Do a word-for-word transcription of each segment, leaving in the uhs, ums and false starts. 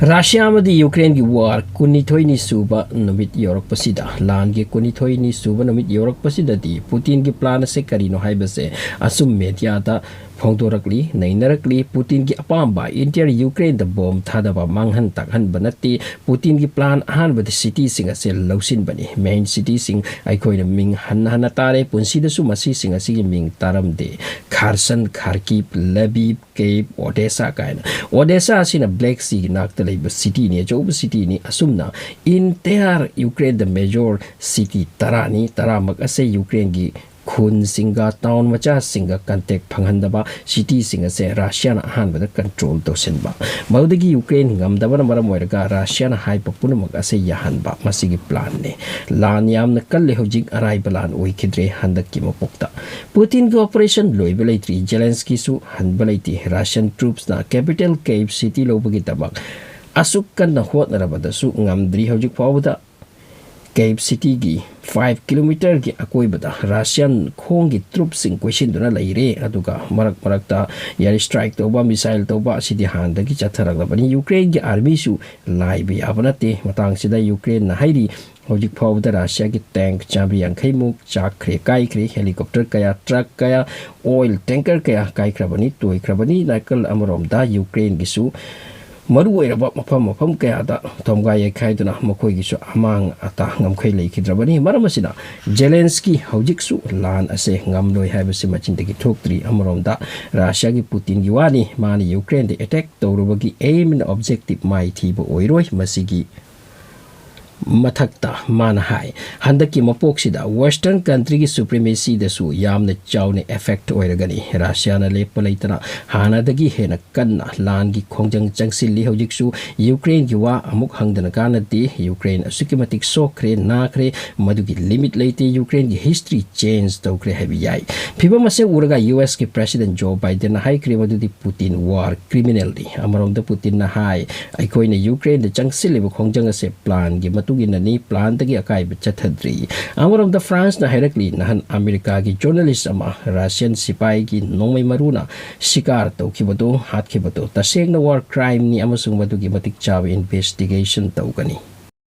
Russia ꯑꯃꯗꯤ ꯌꯨꯀ꯭ꯔꯦꯟꯒꯤ war ꯀꯨꯟꯅꯤꯊꯣꯏꯅꯤ ꯁꯨꯕ ꯅꯨꯃꯤꯠ ꯌꯧꯔꯛꯄꯁꯤꯗ, ꯂꯥꯟꯒꯤ ꯀꯨꯟꯅꯤꯊꯣꯏꯅꯤ ꯁꯨꯕ ꯅꯨꯃꯤꯠ ꯌꯧꯔꯛꯄꯁꯤꯗꯗꯤ ꯄꯨꯇꯤꯟꯒꯤ ꯄ꯭ꯂꯥꯟ ꯑꯁꯦ ꯀꯔꯤꯅꯣ ꯍꯥꯏꯕꯁꯦ ꯑꯆꯨꯝ ꯃꯦꯗꯤꯌꯥꯗ ꯐꯣꯡꯗꯣꯔꯛꯂꯤ, ꯅꯩꯅꯔꯛꯂꯤ꯫ ꯄꯨꯇꯤꯟꯒꯤ ꯑꯄꯥꯝꯕ entire ꯌꯨꯀ꯭ꯔꯦꯟꯗ ꯕꯣꯝ ꯊꯥꯗꯕ, ꯃꯥꯡꯍꯟ ꯇꯥꯛꯍꯟꯕ ꯅꯠꯇꯦ꯫ ꯄꯨꯇꯤꯟꯒꯤ ꯄ꯭ꯂꯥꯟ ꯑꯍꯥꯟꯕꯗ ꯁꯤꯇꯤꯁꯤꯡ ꯑꯁꯦ ꯂꯧꯁꯤꯟꯕꯅꯤ꯫ ꯃꯦꯟ ꯁꯤꯇꯤꯁꯤꯡ ꯑꯩꯈꯣꯏꯅ ꯃꯤꯡ ꯍꯟꯅ ꯍꯟꯅ ꯇꯥꯔꯦ, ꯄꯨꯟꯁꯤꯗꯁꯨ ꯃꯁꯤꯁꯤꯡ ꯑꯁꯤꯒꯤ ꯃꯤꯡ ꯇꯥꯔꯝꯗꯦ꯫ ꯈꯥꯔꯁꯟ, ꯈꯥꯔꯀꯤꯞ, ꯂꯕꯤꯕ, ꯀꯦꯞ, ꯑꯣꯗꯦꯁꯥ ꯀꯥꯏꯅ꯫ ꯑꯣꯗꯦꯁꯥ ꯑꯁꯤꯅ ꯕ꯭ꯂꯦꯛ ꯁꯤꯒꯤ ꯅꯥꯛꯇ ꯂꯩꯕ ꯁꯤꯇꯤꯅꯤ, ꯑꯆꯧꯕ ꯁꯤꯇꯤꯅꯤ꯫ ꯑꯁꯨꯝꯅ entire ꯌꯨꯀ꯭ꯔꯦꯟꯗ ꯃꯦꯖꯣꯔ ꯁꯤꯇꯤ ꯇꯔꯥꯅꯤ, ꯇꯔꯥꯃꯛ ꯑꯁꯦ ꯌꯨꯀ꯭ꯔꯦꯟꯒꯤ ꯈꯨꯟꯁꯤꯡꯒ ꯇꯥꯎꯟ ꯃꯆꯥꯁꯤꯡꯒ ꯀꯟꯇꯦꯛ ꯐꯪꯍꯟꯗꯕ, ꯁꯤꯇꯤꯁꯤꯡ ꯑꯁꯦ ꯔꯁꯤꯌꯥꯅ ꯑꯍꯥꯟꯕꯗ ꯀꯟꯇ꯭ꯔꯣꯜ ꯇꯧꯁꯤꯟꯕ꯫ ꯃꯗꯨꯗꯒꯤ ꯌꯨꯀ꯭ꯔꯦꯟ ꯉꯝꯗꯕꯅ ꯃꯔꯝ ꯑꯣꯏꯔꯒ ꯔꯁꯤꯌꯥꯅ ꯍꯥꯏꯕ ꯄꯨꯝꯅꯃꯛ ꯑꯁꯦ ꯌꯥꯍꯟꯕ, ꯃꯁꯤꯒꯤ ꯄ꯭ꯂꯥꯟꯅꯤ꯫ ꯂꯥꯟ ꯌꯥꯝꯅ ꯀꯜꯂꯦ ꯍꯧꯖꯤꯛ, ꯑꯔꯥꯏꯕ ꯂꯥꯟ ꯑꯣꯏꯈꯤꯗ꯭ꯔꯦ ꯍꯟꯗꯛꯀꯤ ꯃꯄꯣꯛꯇ꯫ ꯄꯨꯇꯤꯟꯒꯤ ꯑꯣꯄꯔꯦꯁꯟ ꯂꯣꯏꯕ ꯂꯩꯇ꯭ꯔꯤ, ꯖꯦꯂꯦꯟꯁꯀꯤꯁꯨ ꯍꯟꯕ ꯂꯩꯇꯦ꯫ ꯔꯁꯤꯌꯥꯟ ꯇ꯭ꯔꯨꯞꯁꯅ ꯀꯦꯄꯤꯇꯦꯜ ꯀꯦꯞ ꯁꯤꯇꯤ ꯂꯧꯕꯒꯤꯗꯃꯛ ꯑꯁꯨꯛ ꯀꯟꯅ ꯍꯣꯠꯅꯔꯕꯗꯁꯨ ꯉꯝꯗ꯭ꯔꯤ꯫ ꯍꯧꯖꯤꯛ ꯐꯥꯎꯕꯗ ꯀꯦꯞ ꯁꯤꯇꯤꯒꯤ ꯐꯥꯏꯚ ꯀꯤꯂꯣꯃꯤꯇꯔꯒꯤ ꯑꯀꯣꯏꯕꯗ ꯔꯁꯤꯌꯥꯟ ꯈꯣꯡꯒꯤ ꯇ꯭ꯔꯨꯞꯁꯤꯡ ꯀꯣꯏꯁꯤꯟꯗꯨꯅ ꯂꯩꯔꯦ, ꯑꯗꯨꯒ ꯃꯔꯛ ꯃꯔꯛꯇ ꯏꯌꯔ ꯁ꯭ꯇ꯭ꯔꯥꯏꯛ ꯇꯧꯕ, ꯃꯤꯁꯥꯏꯜ ꯇꯧꯕ ꯑꯁꯤꯗꯤ ꯍꯥꯟꯅꯗꯒꯤ ꯆꯠꯊꯔꯛꯂꯕꯅꯤ꯫ ꯌꯨꯀ꯭ꯔꯦꯟꯒꯤ ꯑꯥꯔꯃꯤꯁꯨ ꯂꯥꯏꯕ ꯌꯥꯕ ꯅꯠꯇꯦ꯫ ꯃꯇꯥꯡꯁꯤꯗ ꯌꯨꯀ꯭ꯔꯦꯟꯅ ꯍꯥꯏꯔꯤ, ꯍꯧꯖꯤꯛ ꯐꯥꯎꯕꯗ ꯔꯁꯤꯌꯥꯒꯤ ꯇꯦꯡꯛ ꯆꯥꯝꯃꯔꯤ ꯌꯥꯡꯈꯩꯃꯨꯛ ꯆꯥꯛꯈ꯭ꯔꯦ, ꯀꯥꯏꯈ꯭ꯔꯦ, ꯍꯦꯂꯤꯀꯣꯞꯇꯔ ꯀꯌꯥ, ꯇ꯭ꯔꯛ ꯀꯌꯥ, ꯑꯣꯏꯜ ꯇꯦꯡꯀꯔ ꯀꯌꯥ ꯀꯥꯏꯈ꯭ꯔꯕꯅꯤ, ꯇꯣꯏꯈ꯭ꯔꯕꯅꯤ꯫ ꯅꯥꯀꯜ ꯑꯃꯔꯣꯝꯗ ꯌꯨꯀ꯭ꯔꯦꯟꯒꯤꯁꯨ ꯃꯔꯨ ꯑꯣꯏꯔꯕ ꯃꯐꯝ ꯃꯐꯝ ꯀꯌꯥꯗ ꯊꯣꯝꯒꯥꯏ ꯌꯩꯈꯥꯏꯗꯨꯅ ꯃꯈꯣꯏꯒꯤꯁꯨ ꯑꯃꯥꯡ ꯑꯇꯥ ꯉꯝꯈꯩ ꯂꯩꯈꯤꯗ꯭ꯔꯕꯅꯤ꯫ ꯃꯔꯝ ꯑꯁꯤꯅ ꯖꯦꯂꯦꯟꯁꯀꯤ ꯍꯧꯖꯤꯛꯁꯨ ꯂꯥꯟ ꯑꯁꯦ ꯉꯝꯂꯣꯏ ꯍꯥꯏꯕꯁꯤ ꯃꯆꯤꯟꯗꯒꯤ ꯊꯣꯛꯇ꯭ꯔꯤ꯫ ꯑꯃꯔꯣꯝꯗ ꯔꯁꯤꯌꯥꯒꯤ ꯄꯨꯇꯤꯟꯒꯤ ꯋꯥꯅꯤ, ꯃꯥꯅ ꯌꯨꯀ꯭ꯔꯦꯟꯗ ꯑꯦꯇꯦꯛ ꯇꯧꯔꯨꯕꯒꯤ aim and objective ꯃꯥꯏꯊꯤꯕ ꯑꯣꯏꯔꯣꯏ꯫ ꯃꯁꯤꯒꯤ ꯃꯊꯛꯇ ꯃꯥꯅ ꯍꯥꯏ, ꯍꯟꯗꯛꯀꯤ ꯃꯄꯣꯛꯁꯤꯗ ꯋꯦꯁꯇꯔꯟ ꯀꯟꯇ꯭ꯔꯤꯒꯤ ꯁꯨꯄ꯭ꯔꯤꯃꯦꯁꯤꯗꯁꯨ ꯌꯥꯝꯅ ꯆꯥꯎꯅ ꯑꯦꯐꯦꯛ ꯑꯣꯏꯔꯒꯅꯤ꯫ ꯔꯁꯤꯌꯥꯅ ꯂꯦꯞꯄ ꯂꯩꯇꯅ ꯍꯥꯟꯅꯗꯒꯤ ꯍꯦꯟꯅ ꯀꯟꯅ ꯂꯥꯟꯒꯤ ꯈꯣꯡꯖꯪ ꯆꯪꯁꯤꯜꯂꯤ꯫ ꯍꯧꯖꯤꯛꯁꯨ ꯌꯨꯀ꯭ꯔꯦꯟꯒꯤ ꯋꯥ ꯑꯃꯨꯛ ꯍꯪꯗꯅ ꯀꯥꯟꯅꯗꯦ꯫ ꯌꯨꯀ꯭ꯔꯦꯟ ꯑꯁꯨꯛꯀꯤ ꯃꯇꯤꯛ ꯁꯣꯛꯈ꯭ꯔꯦ, ꯅꯥꯈ꯭ꯔꯦ, ꯃꯗꯨꯒꯤ ꯂꯤꯃꯤꯠ ꯂꯩꯇꯦ꯫ ꯌꯨꯀ꯭ꯔꯦꯟꯒꯤ ꯍꯤꯁꯇ꯭ꯔꯤ ꯆꯦꯟꯖ ꯇꯧꯈ꯭ꯔꯦ ꯍꯥꯏꯕ ꯌꯥꯏ꯫ ꯐꯤꯕꯝ ꯑꯁꯦ ꯎꯔꯒ ꯌꯨ ꯑꯦꯁꯀꯤ ꯄ꯭ꯔꯦꯁꯤꯗꯦꯟ ꯖꯣ ꯕꯥꯏꯗꯦꯟꯅ ꯍꯥꯏꯈ꯭ꯔꯦ ꯃꯗꯨꯗꯤ ꯄꯨꯇꯤꯟ ꯋꯥꯔ ꯀ꯭ꯔꯤꯃꯤꯅꯦꯜꯅꯤ꯫ ꯑꯃꯔꯣꯝꯗ ꯄꯨꯇꯤꯟꯅ ꯍꯥꯏ, ꯑꯩꯈꯣꯏꯅ ꯌꯨꯀ꯭ꯔꯦꯟꯗ ꯆꯪꯁꯤꯜꯂꯤꯕ ꯈꯣꯡꯖꯪ ꯑꯁꯦ ꯄ꯭ꯂꯥꯟꯒꯤ ꯃꯇꯨꯡ ꯒꯤꯅꯅꯤ, ꯄ꯭ꯂꯥꯟꯗꯒꯤ ꯑꯀꯥꯏꯕ ꯆꯠꯊꯗ꯭ꯔꯤ꯫ ꯑꯃꯔꯣꯝꯗ ꯐ꯭ꯔꯥꯟꯁꯅ ꯍꯥꯏꯔꯛꯂꯤ, ꯅꯍꯥꯟ ꯑꯃꯦꯔꯤꯀꯥꯒꯤ ꯖꯔꯅꯦꯂꯤꯁ ꯑꯃ ꯔꯁꯤꯌꯟ ꯁꯤꯄꯥꯏꯒꯤ ꯅꯣꯡꯃꯩ ꯃꯔꯨꯅ ꯁꯤꯀꯥꯔ ꯇꯧꯈꯤꯕꯗꯨ, ꯍꯥꯠꯈꯤꯕꯗꯨ ꯇꯁꯦꯡꯅ ꯋꯥꯔ ꯀ꯭ꯔꯥꯏꯝꯅꯤ ꯑꯃꯁꯨꯡ ꯃꯗꯨꯒꯤ ꯃꯇꯤꯛ ꯆꯥꯕ ꯏꯟꯚꯦꯁꯇꯤꯒꯦꯁꯟ ꯇꯧꯒꯅꯤ꯫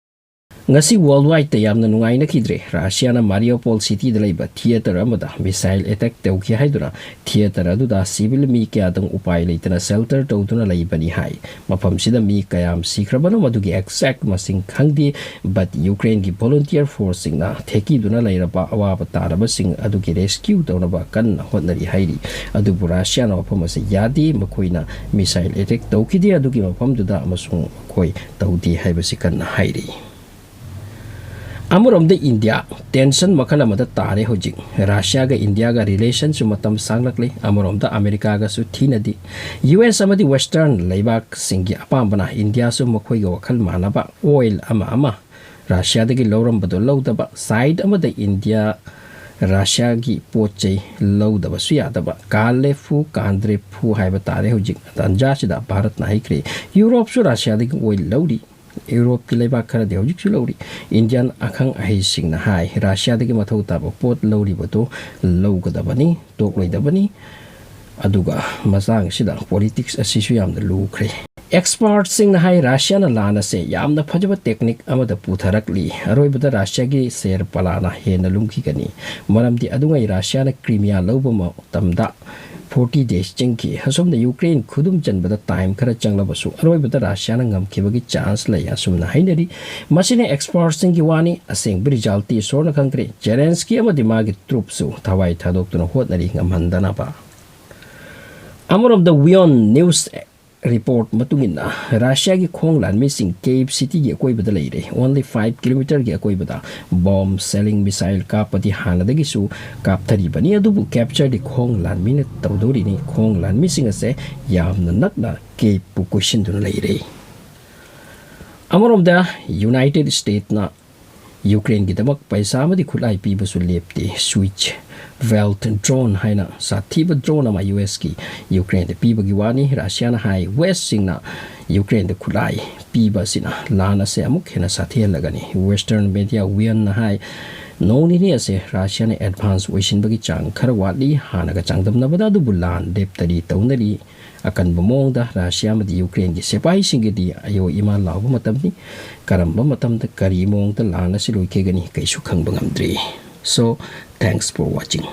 ꯉꯁꯤ ꯋꯥꯔꯜ ꯋꯥꯏꯗꯇ ꯌꯥꯝꯅ ꯅꯨꯡꯉꯥꯏꯅꯈꯤꯗ꯭ꯔꯦ꯫ ꯔꯁꯤꯌꯥꯅ ꯃꯥꯔꯤꯌꯣꯄꯣꯜ ꯁꯤꯇꯤꯗ ꯂꯩꯕ ꯊꯤꯌꯦꯇꯔ ꯑꯃꯗ ꯃꯤꯁꯥꯏꯜ ꯑꯦꯇꯦꯛ ꯇꯧꯈꯤ ꯍꯥꯏꯗꯨꯅ ꯊꯤꯌꯦꯇꯔ ꯑꯗꯨꯗ ꯁꯤꯚꯤꯜ ꯃꯤ ꯀꯌꯥꯗꯪ ꯎꯄꯥꯏ ꯂꯩꯇꯅ ꯁꯦꯜꯇꯔ ꯇꯧꯗꯨꯅ ꯂꯩꯕꯅꯤ ꯍꯥꯏ꯫ ꯃꯐꯝꯁꯤꯗ ꯃꯤ ꯀꯌꯥꯝ ꯁꯤꯈ꯭ꯔꯕꯅꯣ ꯃꯗꯨꯒꯤ ꯑꯦꯛꯖꯦꯛ ꯃꯁꯤꯡ ꯈꯪꯗꯦ, ꯕꯠ ꯌꯨꯀ꯭ꯔꯦꯟꯒꯤ ꯚꯣꯂꯨꯟꯇꯤꯌꯔ ꯐꯣꯔꯁꯁꯤꯡꯅ ꯊꯦꯛꯀꯤꯗꯨꯅ ꯂꯩꯔꯕ ꯑꯋꯥꯕ ꯇꯥꯔꯕꯁꯤꯡ ꯑꯗꯨꯒꯤ ꯔꯦꯁꯀ꯭ꯌꯨ ꯇꯧꯅꯕ ꯀꯟꯅ ꯍꯣꯠꯅꯔꯤ ꯍꯥꯏꯔꯤ꯫ ꯑꯗꯨꯕꯨ ꯔꯁꯤꯌꯥꯅ ꯋꯥꯐꯝ ꯑꯁꯤ ꯌꯥꯗꯦ, ꯃꯈꯣꯏꯅ ꯃꯤꯁꯥꯏꯜ ꯑꯦꯇꯦꯛ ꯇꯧꯈꯤꯗꯦ ꯑꯗꯨꯒꯤ ꯃꯐꯝꯗꯨꯗ ꯑꯃꯁꯨꯡ ꯃꯈꯣꯏ ꯇꯧꯗꯦ ꯍꯥꯏꯕꯁꯤ ꯀꯟꯅ ꯍꯥꯏꯔꯤ꯫ ꯑꯃꯔꯣꯝꯗ ꯏꯟꯗꯤꯌꯥ ꯇꯦꯟꯁꯟ ꯃꯈꯜ ꯑꯃꯗ ꯇꯥꯔꯦ ꯍꯧꯖꯤꯛ꯫ ꯔꯁꯤꯌꯥꯒ ꯏꯟꯗꯤꯌꯥꯒ ꯔꯤꯂꯦꯁꯟꯁꯨ ꯃꯇꯝ ꯁꯥꯡꯂꯛꯂꯦ꯫ ꯑꯃꯔꯣꯝꯗ ꯑꯃꯦꯔꯤꯀꯥꯒꯁꯨ ꯊꯤꯅꯗꯦ꯫ ꯌꯨ ꯑꯦꯁ ꯑꯃꯗꯤ ꯋꯦꯁꯇꯔꯟ ꯂꯩꯕꯥꯛꯁꯤꯡꯒꯤ ꯑꯄꯥꯝꯕꯅ ꯏꯟꯗꯤꯌꯥꯁꯨ ꯃꯈꯣꯏꯒ ꯋꯥꯈꯜ ꯃꯥꯟꯅꯕ ꯑꯣꯏꯜ ꯑꯃ ꯑꯃ ꯔꯁꯤꯌꯥꯗꯒꯤ ꯂꯧꯔꯝꯕꯗꯣ ꯂꯧꯗꯕ, ꯁꯥꯏꯠ ꯑꯃꯗ ꯏꯟꯗꯤꯌꯥ ꯔꯁꯤꯌꯥꯒꯤ ꯄꯣꯠ ꯆꯩ ꯂꯧꯗꯕꯁꯨ ꯌꯥꯗꯕ, ꯀꯥꯜꯂꯦ ꯐꯨ ꯀꯥꯟꯗ꯭ꯔꯦ ꯐꯨ ꯍꯥꯏꯕ ꯇꯥꯔꯦ ꯍꯧꯖꯤꯛ ꯇꯥꯟꯖꯥꯁꯤꯗ꯫ ꯚꯥꯔꯠꯅ ꯍꯥꯏꯈ꯭ꯔꯦ, ꯌꯨꯔꯣꯞꯁꯨ ꯔꯁꯤꯌꯥꯗꯒꯤ ꯑꯣꯏꯜ ꯂꯧꯔꯤ꯫ ꯌꯨꯔꯣꯞꯀꯤ ꯂꯩꯕꯥꯛ ꯈꯔꯗꯤ ꯍꯧꯖꯤꯛꯁꯨ ꯂꯧꯔꯤ꯫ ꯏꯟꯗꯤꯌꯥꯟ ꯑꯈꯪ ꯑꯍꯩꯁꯤꯡꯅ ꯍꯥꯏ, ꯔꯁꯤꯌꯥꯗꯒꯤ ꯃꯊꯧ ꯇꯥꯕ ꯄꯣꯠ ꯂꯧꯔꯤꯕꯗꯨ ꯂꯧꯒꯗꯕꯅꯤ, ꯇꯣꯛꯂꯣꯏꯗꯕꯅꯤ꯫ ꯑꯗꯨꯒ ꯃꯇꯥꯡꯁꯤꯗ ꯄꯣꯂꯤꯇꯤꯛꯁ ꯑꯁꯤꯁꯨ ꯌꯥꯝꯅ ꯂꯨꯈ꯭ꯔꯦ꯫ ꯑꯦꯛꯁꯄꯥꯔꯠꯁꯤꯡꯅ ꯍꯥꯏ, ꯔꯁꯤꯌꯥꯅ ꯂꯥꯟ ꯑꯁꯦ ꯌꯥꯝꯅ ꯐꯖꯕ ꯇꯦꯛꯅꯤꯛ ꯑꯃꯗ ꯄꯨꯊꯔꯛꯂꯤ꯫ ꯑꯔꯣꯏꯕꯗ ꯔꯁꯤꯌꯥꯒꯤ ꯁꯦꯔ ꯄꯂꯥꯅ ꯍꯦꯟꯅ ꯂꯨꯝꯈꯤꯒꯅꯤ꯫ ꯃꯔꯝꯗꯤ ꯑꯗꯨꯉꯩ ꯔꯁꯤꯌꯥꯅ ꯀ꯭ꯔꯤꯃꯤꯌꯥ ꯂꯧꯕ ꯃꯇꯝꯗ ꯐꯣꯔꯇꯤ ꯗꯦꯖ ꯆꯪꯈꯤ꯫ ꯑꯁꯣꯝꯗ ꯌꯨꯀ꯭ꯔꯦꯟ ꯈꯨꯗꯨꯝ ꯆꯟꯕꯗ ꯇꯥꯏꯝ ꯈꯔ ꯆꯪꯂꯕꯁꯨ ꯑꯔꯣꯏꯕꯗ ꯔꯁꯤꯌꯥꯅ ꯉꯝꯈꯤꯕꯒꯤ ꯆꯥꯟꯁ ꯂꯩ ꯑꯁꯨꯝꯅ ꯍꯥꯏꯅꯔꯤ꯫ ꯃꯁꯤꯅ ꯑꯦꯛꯁꯄꯥꯔꯠꯁꯤꯡꯒꯤ ꯋꯥꯅꯤ, ꯑꯁꯦꯡꯕ ꯔꯤꯖꯜꯇꯤ ꯏꯁꯣꯔꯅ ꯈꯪꯈ꯭ꯔꯦ꯫ ꯖꯦꯂꯦꯟꯁꯀꯤ ꯑꯃꯗꯤ ꯃꯥꯒꯤ ꯇ꯭ꯔꯨꯞꯁꯨ ꯊꯋꯥꯏ ꯊꯥꯗꯣꯛꯇꯨꯅ ꯍꯣꯠꯅꯔꯤ ꯉꯝꯍꯟꯗꯅꯕ꯫ ꯑꯃꯔꯣꯝꯗ ꯋꯤꯌꯣꯟ ꯅ꯭ꯌꯨꯁ ꯔꯤꯄꯣꯔꯠ ꯃꯇꯨꯡ ꯏꯟꯅ, ꯔꯁꯤꯌꯥꯒꯤ ꯈꯣꯡ ꯂꯥꯟꯃꯤꯁꯤꯡ ꯀꯤꯌꯦꯚ ꯁꯤꯇꯤꯒꯤ ꯑꯀꯣꯏꯕꯗ ꯂꯩꯔꯦ꯫ ꯑꯣꯟꯂꯤ ꯐꯥꯏꯚ ꯀꯤꯂꯣꯃꯤꯇꯔꯒꯤ ꯑꯀꯣꯏꯕꯗ ꯕꯣꯝ, ꯁꯦꯂꯤꯡ, ꯃꯤꯁꯥꯏꯜ ꯀꯥꯞꯄꯗꯤ ꯍꯥꯟꯅꯗꯒꯤꯁꯨ ꯀꯥꯞꯊꯔꯤꯕꯅꯤ, ꯑꯗꯨꯕꯨ ꯀꯦꯞꯆꯔꯗꯤ ꯈꯣꯡ ꯂꯥꯟꯃꯤꯅ ꯇꯧꯗꯣꯔꯤꯅꯤ꯫ ꯈꯣꯡ ꯂꯥꯟꯃꯤꯁꯤꯡ ꯑꯁꯦ ꯌꯥꯝꯅ ꯅꯛꯅ ꯀꯤꯌꯦꯚꯄꯨ ꯀꯣꯏꯁꯤꯟꯗꯨꯅ ꯂꯩꯔꯦ꯫ ꯑꯃꯔꯣꯝꯗ ꯌꯨꯅꯥꯏꯇꯦꯗ ꯁ꯭ꯇꯦꯠꯅ ꯌꯨꯀ꯭ꯔꯦꯟꯒꯤꯗꯃꯛ ꯄꯩꯁꯥ ꯑꯃꯗꯤ ꯈꯨꯠꯂꯥꯏ ꯄꯤꯕꯁꯨ ꯂꯦꯞꯇꯦ꯫ ꯁ꯭ꯋꯤꯆ ꯕꯦꯜꯠ ꯗ꯭ꯔꯣꯟ ꯍꯥꯏꯅ ꯁꯥꯊꯤꯕ ꯗ꯭ꯔꯣꯟ ꯑꯃ ꯌꯨ ꯑꯦꯁꯀꯤ ꯌꯨꯀ꯭ꯔꯦꯟꯗ ꯄꯤꯕꯒꯤ ꯋꯥꯅꯤ꯫ ꯔꯁꯤꯌꯥꯅ ꯍꯥꯏ ꯋꯦꯁꯁꯤꯡꯅ ꯌꯨꯀ꯭ꯔꯦꯟꯗ ꯈꯨꯠꯂꯥꯏ ꯄꯤꯕ ꯑꯁꯤꯅ ꯂꯥꯟ ꯑꯁꯦ ꯑꯃꯨꯛ ꯍꯦꯟꯅ ꯁꯥꯊꯤꯍꯜꯂꯒꯅꯤ꯫ ꯋꯦꯁꯇꯔꯟ ꯃꯦꯗꯤꯌꯥ ꯋꯤꯌꯟꯅ ꯍꯥꯏ ꯅꯣꯡ ꯅꯤꯅꯤ ꯑꯁꯦ ꯔꯁꯤꯌꯥꯅ ꯑꯦꯗꯚꯥꯟꯁ ꯑꯣꯏꯁꯤꯟꯕꯒꯤ ꯆꯥꯡ ꯈꯔ ꯋꯥꯠꯂꯤ꯫ ꯍꯥꯟꯅꯒ ꯆꯥꯡꯗꯝꯅꯕꯗ ꯑꯗꯨꯕꯨ ꯂꯥꯟ ꯂꯦꯞꯇꯔꯤ ꯇꯧꯅꯔꯤ꯫ ꯑꯀꯟꯕ ꯃꯑꯣꯡꯗ ꯔꯁꯤꯌꯥ ꯑꯃꯗꯤ ꯌꯨꯀ꯭ꯔꯦꯟꯒꯤ ꯁꯤꯄꯥꯍꯤꯁꯤꯡꯒꯤꯗꯤ ꯑꯌꯣ ꯏꯃꯥ ꯂꯥꯎꯕ ꯃꯇꯝꯅꯤ꯫ ꯀꯔꯝꯕ ꯃꯇꯝꯗ ꯀꯔꯤ ꯃꯑꯣꯡꯗ ꯂꯥꯟ ꯑꯁꯤ ꯂꯣꯏꯈꯤꯒꯅꯤ ꯀꯩꯁꯨ ꯈꯪꯕ ꯉꯝꯗ꯭ꯔꯤ꯫ So, thanks for watching.